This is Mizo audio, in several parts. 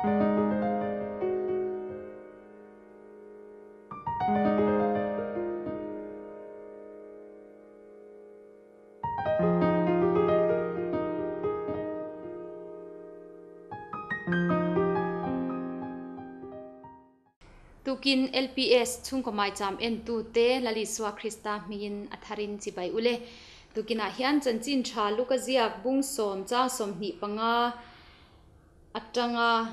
Tukin LPS chhungkaw maicham entute Lalisua Krista hmingin a tharin chibai ule. Tukinah hian chanchin tha Luka ziak bung sawm chang 25 atanga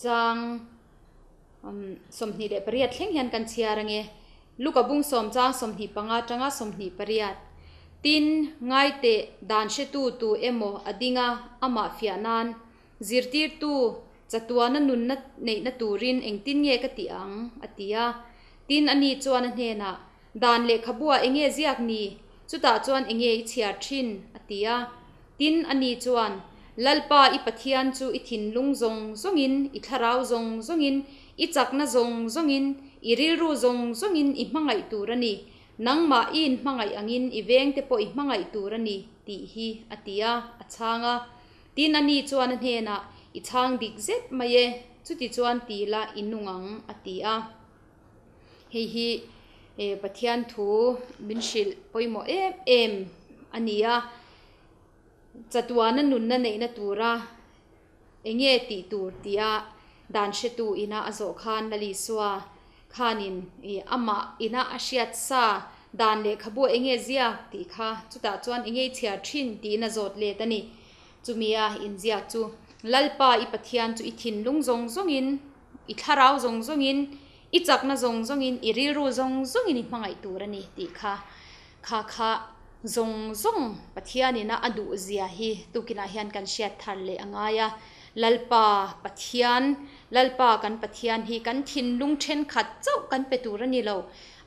chang 28 thleng hian kan chhiar ange. Luka bung sawm chang 25 atanga 28. Tin, ngaite dan hretu tu emaw a dinga amah fiah nan zirtirtu chatuana nunna neihna turin engtin nge ka ti ang a ti a. Tin, ani chuan a hnenah dan lehkhabua enge ziak ni chutah chuan enge i chhiar thin a ti a. Tin, ani chuan Lalpa i Pathian chu i thinlung zawng zawngin i thlarau zawng zawngin i chakna zawng zawngin i rilru zawng zawngin i hmangaih tur a ni. Nangmah i inhmangaih angin i vengte pawh i hmangaih tur a ni tih hi a ti a, a chhang a. Tin, ani chuan a hnenah i chhang dik zet mai e, chuti chuan ti la i nung ang a ti a. Hei hi Pathian thu min hrilh pawimawh em em a ni a. Chatuana nunna neihna tura enge tih tur tia dan hretu ina a zawh khan Lalisua khanin amah ina a hriat sa dan lehkhabu enge ziak tih kha chutah chuan enge i chhiar thin tiin a zawt let a ni. Chumia inziak chu Lalpa i Pathian chu i thinlung zawng zawngin i thlarau zawng zawngin i chakna zawng zawngin i rilru zawng zawngin i hmangaih tur a ni tih kha kha kha zawng zawng Pathianina a duh zia hi tukinah hian kan hriat thar leh a ngai a. Lalpa Pathian, Lalpa kan Pathian hi kan thinlung thenkhat chauh kan pe tur a ni lo.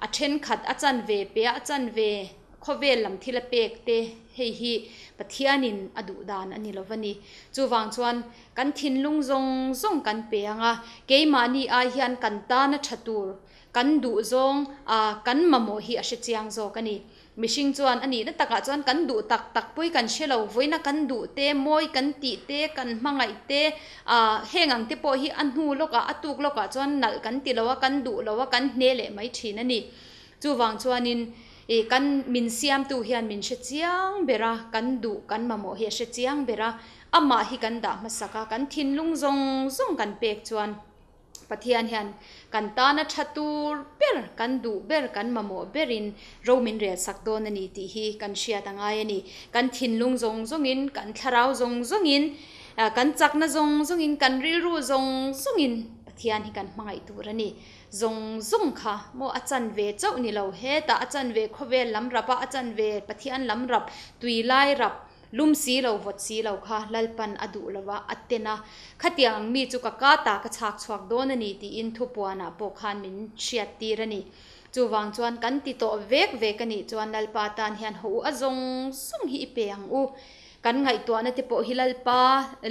A thenkhat a chanve pe a, a chanve khawvel lam thil a pek te hei hi Pathianin a duh dan a ni lo va ni. Chuvang chuan kan thinlung zawng zawng kan pe ang a, keimahni ai hian kan tan a tha tur kan duh zawng a kan mamawh hi a hre chiang zawk a ni. Mihring chuan a nihna takah chuan kan duh tak tak pawhi kan hre lo, vawiina kan duh te, mawi kan tih te, kan hmangaih te, heng ang te pawh hi a hnu lawkah, a tuk lawkah chuan nalh kan ti lo a, kan duh lo a, kan hne leh mai thin a ni. Chuvang chuanin ih kan min siamtu hian min hre chiang ber a, kan duh kan mamawh hi a hre chiang ber a, amah hi kan dah hmasak a, kan thinlung zawng zawng kan pek chuan Pathian hian kan tana tha tur ber, kan duh ber, kan mamawh berin ro min rel sak dawn a ni tih hi kan hriat a ngai a ni. Kan thinlung zawng zawngin, kan thlarau zawng zawngin, kan chakna zawng zawngin, kan rilru zawng zawngin Pathian hi kan hmangaih tur a ni. Zawng zawng kha maw a chanve chauh ni lo, hetah a chanve khawvel lam rap a, a chanve Pathian lam rap, tui lai rap, Lum si lo vawt si lo kha Lalpan a duh lo a, a ten a. Khatiang ang mi chu ka ka ta ka chhak chhuak dawn a ni tiin thupuanah pawh khan min hriat tir a ni. Chuvang chuan kan ti tawh vek vek a nih chuan Lalpa tan hian haw u a zawng zawng hi i pe ang u. Kan ngaihtuahna te pawh hi Lalpa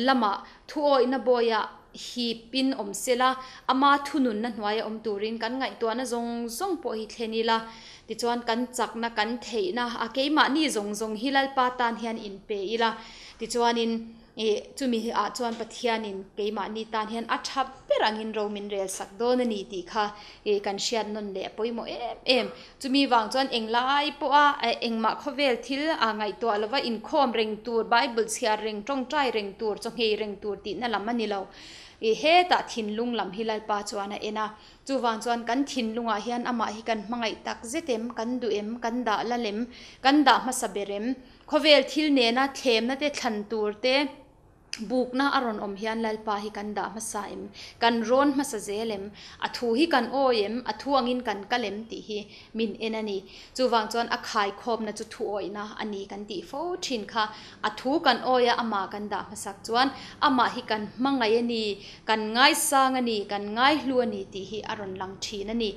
lamah thuawihna bawiah hip in awm sela, ama thununna hnuaia awm turin kan ngaihtuahna zawng zawng pawh hi thlen ila. Tichuan kan chakna kan theihna a keimahni zawng zawng hi Lalpa tan hian in pe ila. Tichuanin ih chumi ah chuan Pathianin keimahni tan hian a tha ber angin ro min rel sak dawn a ni tih kha ih kan hriat nawn leh a pawimawh em em. Chumi vang chuan englai pawha engmah khawvel thil a ngaihtuah lova inkhawm reng tur, Bible chhiar reng, tawngtai reng tur, chawngei reng tur tihna lam a ni lo. Ih hetah thinlung lam hi Lalpa chuan a en a. Chuvang chuan kan thinlungah hian amah hi kan hmangaih tak zet em, kan duh em, kan dah lal em, kan dah hmasa ber em. Khawvel thil nena thlemna te thlan tur te bukna a rawn awm hian Lalpa hi kan dah hmasa em, kan rawn hmasa zel em, a thu hi kan awi em, a thu angin kan kal em tih hi min en a ni. Chuvang chuan a khaikhawmna chu thu awihna a ni kan tih fo thin kha. A thu kan awi a, amah kan dah hmasak chuan amah hi kan hmangaih a ni, kan ngaisang a ni, kan ngaihlu a ni tih hi a rawn lang thin a ni.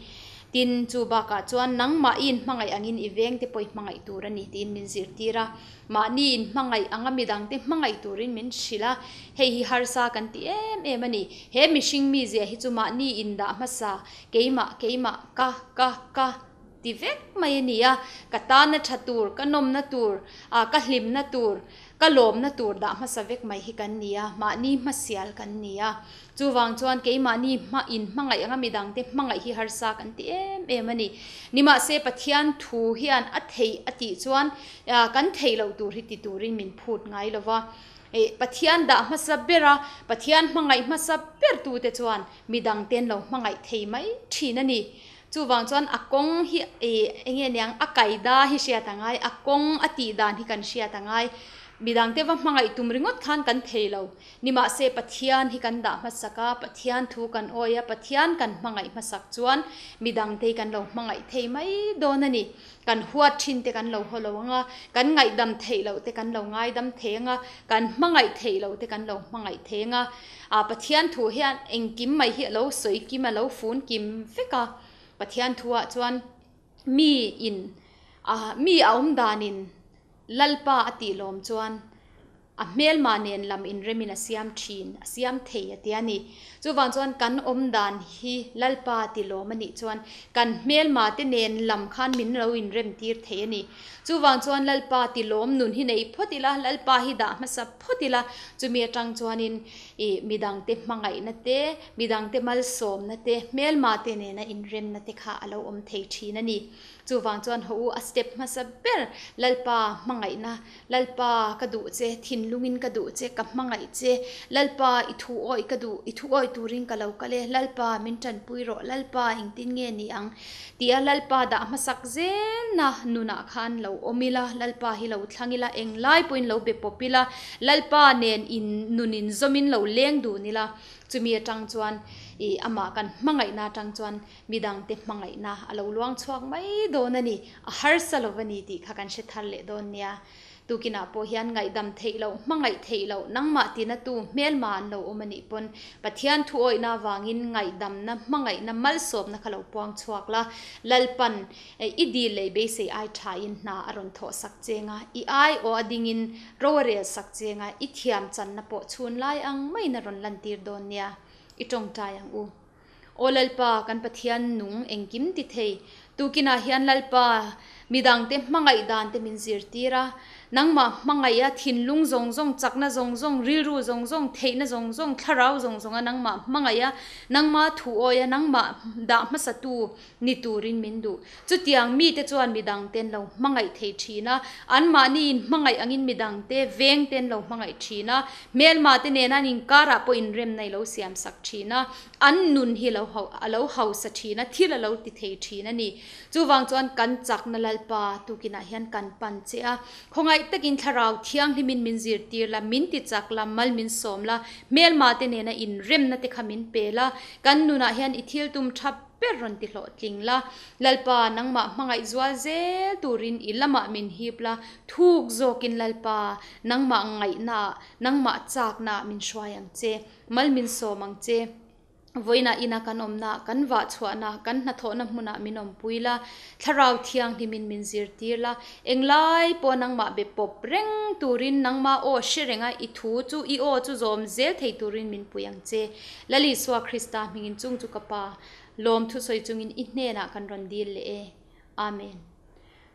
Tin, chu bakah chuan nangmah i inhmangaih angin i vengte pawh i hmangaih tur a ni tiin min zirtir a. Mahni inhmangaih anga midangte hmangaih turin min hrilh a, hei hi harsa kan ti em em a ni. He mihring mizia hi chu mahni indah hmasa, keimah, keimah, ka, ka, ka ti vek mai a ni a. Ka tana tha tur, ka nawmna tur, ka hlimna tur, Ka lawmna tur dah hmasa vek mai hi kan ni a, mahni hmasial kan ni a. Chuvang chuan keimahni hma in hmangaih anga midangte hmangaih hi harsa kan ti em em a ni. Nimahse Pathian thu hian a theih a tih chuan kan theih loh tur hi ti turin min phut ngai lo va. Pathian dah hmasa ber a, Pathian hmangaih hmasa ber tute chuan midangte an lo hmangaih thei mai thin a ni. Chuvang chuan a kawng hi eng nge niang a kaida hi hriat a ngai, a kawng a tih dan hi kan hriat a ngai. Midangte va hmangaih tum ringawt khan kan thei lo. Nimahse Pathian hi kan dah hmasak a, Pathian thu kan awi a, Pathian kan hmangaih hmasak chuan midangte hi kan lo hmangaih thei mai dawn a ni. Kan huat thin te kan lo haw lo ang a, kan ngaihdam theih loh te kan lo ngaidam thei ang a, kan hmangaih theih loh te kan lo hmangaih thei ang a. A Pathian thu hian engkim mai hi a lo sawi kim, a lo fun kim vek a. Pathian thuah chuan mi in a mi a awm danin Lalpa a tih lawm chuan A hmelma nen lam inremin a siam thin, a siam thei a ti a ni. Chuvang chuan kan awm dan hi Lalpa ti lawm a nih chuan kan hmelma te nen lam khan min lo inrem tir thei a ni. Chuvang chuan Lalpa ti lawm nun hi nei phawt ila, Lalpa hi dah hmasa phawt ila, chumi atang chuanin ih midangte hmangaihna te, midangte malsawmna te, hmelma te nena inremna te kha a lo awm thei thin a ni. Chuvang chuan haw u a step hmasa ber Lalpa hmangaihna, Lalpa ka duh che, thinlungin ka duh che, ka hmangaih che, Lalpa i thu awi ka duh, i thu awi turin ka lo kal e, Lalpa min tanpui rawh, Lalpa engtin nge ni ang tia Lalpa dah hmasak zelna nunah khan lo awm ila, Lalpa hi lo thlang ila, englai pawhin lo be pawp ila, Lalpa nen in nunin zawmin lo leng dun ila, chumi atang chuan ih amah kan hmangaihna atang chuan Midangte hmangaihna a lo luang chhuak mai dawn a ni, a harsa lo va ni tih kha kan hre thar leh dawn nia. Tukinah pawh hian ngaihdam theih loh, hmangaih theih loh, nangmah tinatu hmelma an lo awm a nih pawn Pathian thuawihna avangin ngaihdamna, hmangaihna, malsawmna kha lo puang chhuak la. Lalpan i dil leh beisei ai thain hna a rawn thawh sak cheng a, i ai aw a dingin ro a rel sak cheng a, i thiam channa pawh chhun lai ang maiin a rawn lantir dawn nia. I tawngtai ang u. Aw Lalpa, kan Pathian nung engkim ti thei. Tukinah hian Lalpa, midangte hmangaih dante min zirtir a. Nangmah hmangaiha thinlung zawng zawng, chakna zawng zawng, rilru zawng zawng, theihna zawng zawng, thlarau zawng zawnga nangmah hmangaiha, nangma thuawia, nangmah dah hmasatu ni turin min duh. Chutiang mite chuan midangte an lo hmangaih thei thin a, anmahni in hmangaih angin midangte vengte an lo hmangaih thin a, hmelmate nena an inkarah pawh inremna i lo siamsak thin a, an nun hi lo a lo hausa thin a, thil a lo ti thei thin a ni. Chuvang chuan kan chakna Lalpa tukinah hian kan pan che a, khawngaih takin Thlarau Thianghlimin min zirtir la, min ti chak la, mal min sawm la, hmelmate nena inremna te kha min pe la, kan nunah hian i thil tum thap ber rawn ti hlawhtling la, Lalpa nangmah hmangaih zual zel turin i lamah min hip la, thuk zawkin Lalpa nangmah ngaihnaah, nangmah chaknaah min hruai ang che, mal min sawm ang che. Vawiinah ina kan awmna, kan vah chhuahna, kan hnathawhna hmunah min awmpui la, Thlarau Thianghlimin min zirtir la, englai pawh nangmah be pawp reng turin nangmah aw hre renga i thu chu i aw chu zawm zel thei turin min pui ang che. Lal Isua Krista hmingin chung chu ka Pa, lawm thusawi chungin i hnenah kan rawn dil leh e. Amen.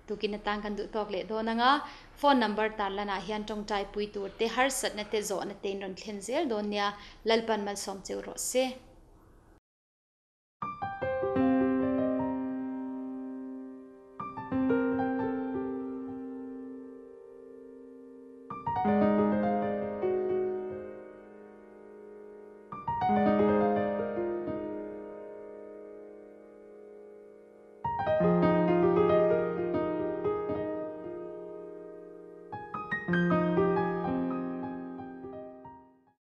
Tukin atan kan duh tawk leh dawn anga, phone number tarlanah hian tawngtai pui tur te, harsatna te, zawhna te in rawn thlen zel dawn nia. Lalpan malsawm cheu rawh se.